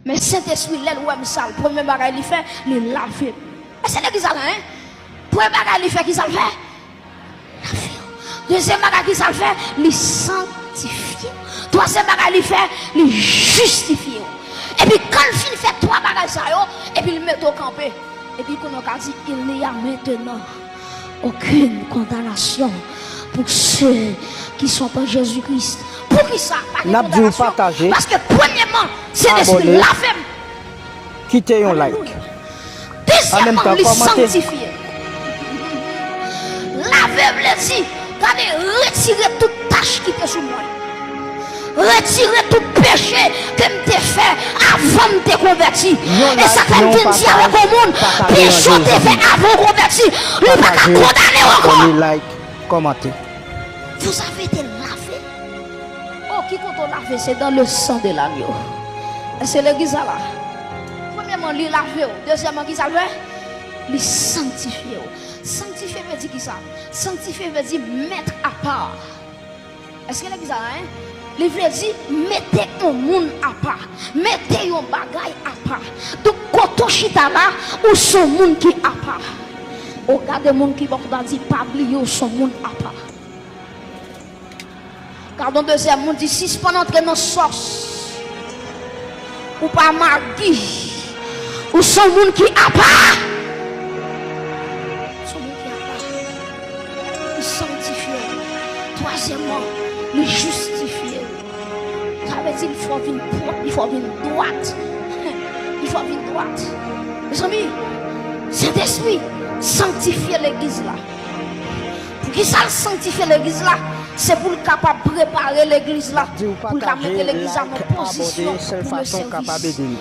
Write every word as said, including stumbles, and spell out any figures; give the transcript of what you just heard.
Men Sentespri, lè l wè m sal, premye bagay li fè, li lave m. E se legliz la, en? Premye bagay li fè, ki sa l fè? Lave w. Dezyèm bagay, ki sa l fè? Li sanktifye w. Twazyèm bagay li fè, li jistifye w. Epi kan l fin fè twa bagay sa yo, epi l mete w kanpe. Epi kounye a w ka di, il n'y a maintenant aucune condamnation pour ceux qui sont en Jésus-Christ. Poukisa pa gen kondanasyon? Paske premyèman, Sentespri lave m. Kite yon like. Dezyèmman, li sanktifye. Lave vle di, gade, retire tout tach ki te sou mwen. Retire tout peche ke m te fè avan m te konvèti. E sa fè m vin di avèk yon moun, peche w te fè avan w konvèti, li pa ka kondane w ankò. Abòne, like, kòmante. Vous avez été lavé. Oh, ki kote w lave? C'est dans le sang de l'agneau. E se legliz la la. Premyèman, li lave w. Dezyèmman, ki sa l fè? Li sanktifye w. Sanktifye vle di ki sa? Sanktifye vle di mettre à part. Èske legliz la la, en? Li vle di mete yon moun apa, mete yon bagay apa. Donk, kote w chita la, ou se yon moun ki apa. Ou gade moun ki bò kote w la, di, pa bliye w se yon moun apa. Gade yon dezyèm moun, di, sispann antre nan sòs. Ou pa magi. Ou se yon moun ki apa. Ou se yon moun ki apa. Li sanktifye w. Twazyèmman, li jistifye w. Sa vle di, li fè w vin pwòp, li fè w vin dwat. Li fè w vin dwat. Mezanmi, Sentespri sanktifye legliz la. Poukisa l sanktifye legliz la? Se pou l kapab prepare legliz la, pou l ka mete legliz la nan pozisyon pou le sèvis.